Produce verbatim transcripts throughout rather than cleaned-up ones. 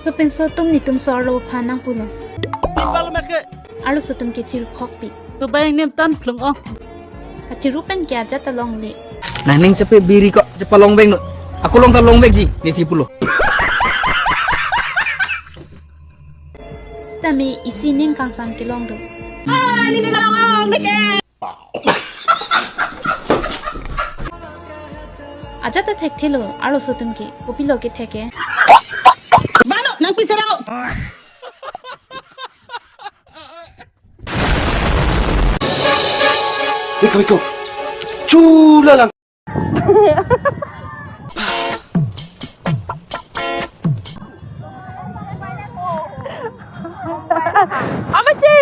Sopinso atum netum so arlo aphan nangpulo. Arloso atum ke chirphokpik. Kubang nem tan phlung ong. Achiru pen ke ajat ta longle. Nangning chepe biri ko chepalong vek non. Ako long ta long vekji, nesi pulo. Tame isi ning kangsam kelong do. Ajat ta thekthelo, arloso atum ke, kopilo kethek ke. Mano, nangpi serang. Iko, iko. Chula lang. Amachi!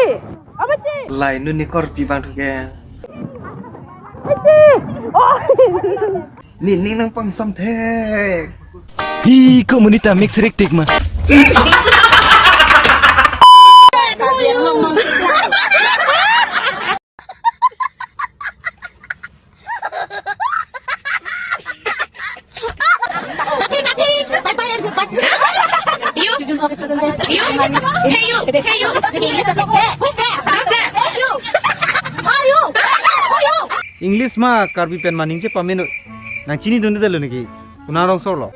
Amachi! Lai nuni korpi bang thuke. Amachi! Oh! Ni ning nangpangsam thek. Hi ko monit ta mix rik tik ma. You, you, hey you, hey you, who's there? Who's there? Hey you, are you? Who are you? English ma Karbi pen ma ningje pameno. Nang chinidunde lo niki. Kuna rong sorlo.